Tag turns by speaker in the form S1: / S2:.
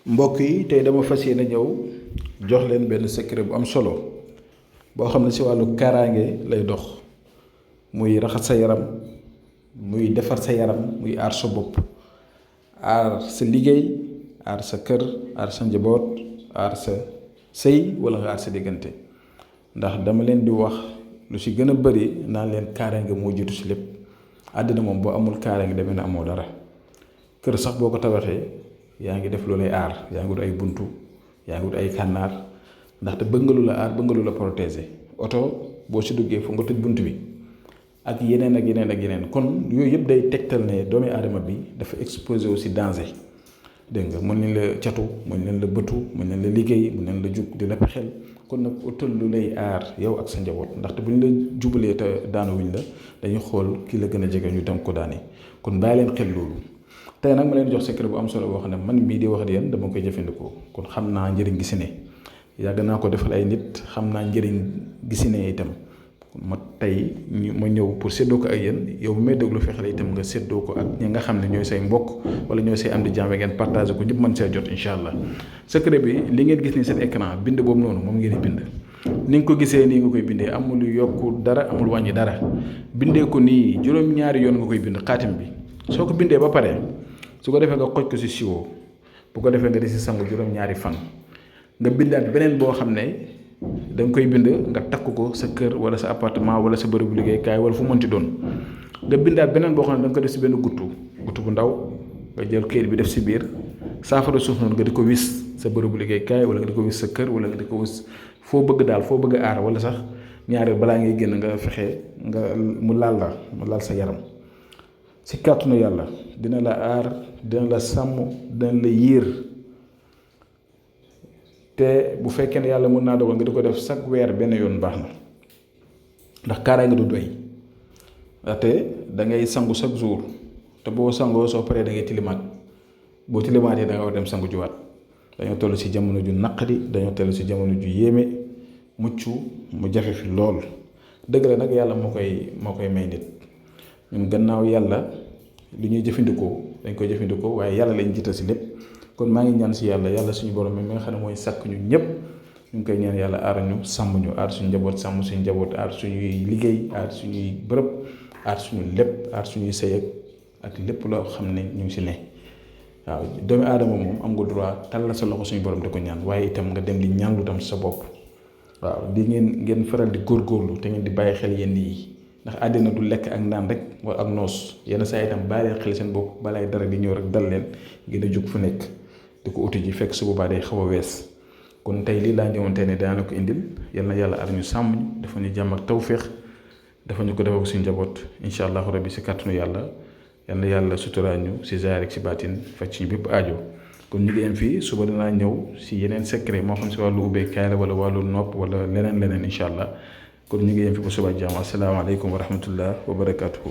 S1: mbokk yi tey dama fas yéene ñëw jox leen benn secret bu am solo boo xam ne si wàllu kaaraange lay dox muy raxas sa yaram muy defar sa yaram muy aar sa bopp aar sa liggéey aar sa kër aar sa njaboot aar sa sëy wala nga aar sa diggante ndax dama leen di wax lu si gën a bëri naan leen kaaraange moo jiitu si lépp àddina moom boo amul kaaraange demee na amoo dara kër sax boo ko tabaxee yaa ngi def lu lay aar yaa ngi wut ay buntu yaa ngi wut ay kànnaar ndaxte bëgg nga lu la aar bëgg nga lu la protéger oto boo si duggee fu nga tëj bunt bi ak yeneen ak yeneen ak yeneen kon yooyu yëpp day tegtal ne doomi aadama bi dafa exposé aussi danger dégg nga mën nañ la catu mën nañ la bëtu mën nañ la liggéey mën nañ la jug di la pexeel kon nag utal lu lay aar yow ak sa njaboot ndaxte bu ñu la jubalee te daanawuñ la dañuy xool ki la gën a jege ñu dem ko daane kon bàyyi leen xel loolu. tey nag ma leen jox secret bu am solo boo xam ne man mii di wax di yéen dama koy jëfandikoo kon xam naa njëriñ gi si ne yàgg naa ko defal ay nit xam naa njëriñ gi si ne itam ma tey ma ñëw pour séddoo ko ak yéen yow bu may déglu fexeel itam nga séddoo ko ak ñi nga xam ne ñooy say mbokk wala ñooy say am di jàmm ngeen partagé ko ñëpp mën see jot incha allah. secret bi li ngeen gis ni seen écran bind boobu noonu moom ngeen di bind ni nga ko gisee nii nga koy bindee amul yokku dara amul wàññi dara bindee ko nii juróom-ñaari yoon nga koy bind xaatim bi soo ko bindee ba pare. su ko defee nga xoj ko si siwo bu ko defee nga di si sangu juróom-ñaari fan nga bindaat beneen boo xam ne da nga koy bind nga takk ko sa kër wala sa appartement wala sa bërëbu liggéeykaay wala fu mënti doon nga bindaat beneen boo xam ne da nga ko def si benn guttu bu ndaw nga jël këyit bi def si biir saafara suuf noonu nga di ko wis sa bërëbu liggéeykaay wala nga di ko wis sa kër wala nga di ko wis foo bëgg daal foo bëgg aar wala sax ñaari balaa ngay génn nga fexe nga mu laal sa yaram. si kàttanu yàlla dina la aar dina la sàmm dina la yiir te bu fekkee ne yàlla mën naa dogal nga di ko def chaque weer benn yoon baax na ndax kaaraange du doy ndaxte da ngay sangu chaque jour te boo sangoo soo paree da ngay tilimaat boo tilimaatee da nga war dem sangu juwaat dañoo toll si jamono ju naqari dañoo toll si jamono ju yéeme mucc mu jafe fi lool dëgg la nag yàlla moo koy may nit. ñun gannaaw yàlla li ñuy jëfandikoo dañ koy jëfandikoo waaye yàlla lañ jiital si lépp kon maa ngi ñaan si yàlla suñu borom mi nga xam ne mooy sàkk ñu ñëpp ñu ngi koy ñaan yàlla aar ñu sàmm ñu aar suñu njaboot sàmm suñu njaboot aar suñuy liggéey aar suñuy bërëb aar suñu lépp aar suñuy sëy ak lépp loo xam ne ñu ngi si ne waaw doomi aadama moom am nga droit tàllal sa loxo suñu borom di ko ñaan waaye itam nga dem di ñaan lu tam sa bopp waaw di ngeen faral di góorgóorlu te ngeen di bàyyi xel yenn yi ndax àddina du lekk ak naan rek wala ak noos yenn saa itam bàyyi leen xel seen bopp balaay dara di ñëw rek dal leen ngeen a jóg fu nekk di ko uti ji fekk su boobaa day xaw a wees kon tey lii laa ñëwoon tey ne daana ko indil yal na yàlla ar ñu sàmm ñu dafa ñu jàmm ak tawféex dafa ñu ko defal ko suñu njaboot incha allahu rabbi si kàttanu yàlla yal na yàlla suturaa ñu si zaahir ak si baatin faj ci bépp aajo kon ñu ngi am fii suba danaa ñëw si yeneen secret moo xam si wàllu ubbeekaay la wala wàllu nopp wala leneen incha allah kon ñu ngi yem fi ba suba jàmm asalaamaaleykum wa rahmatullah wa barakaatuhu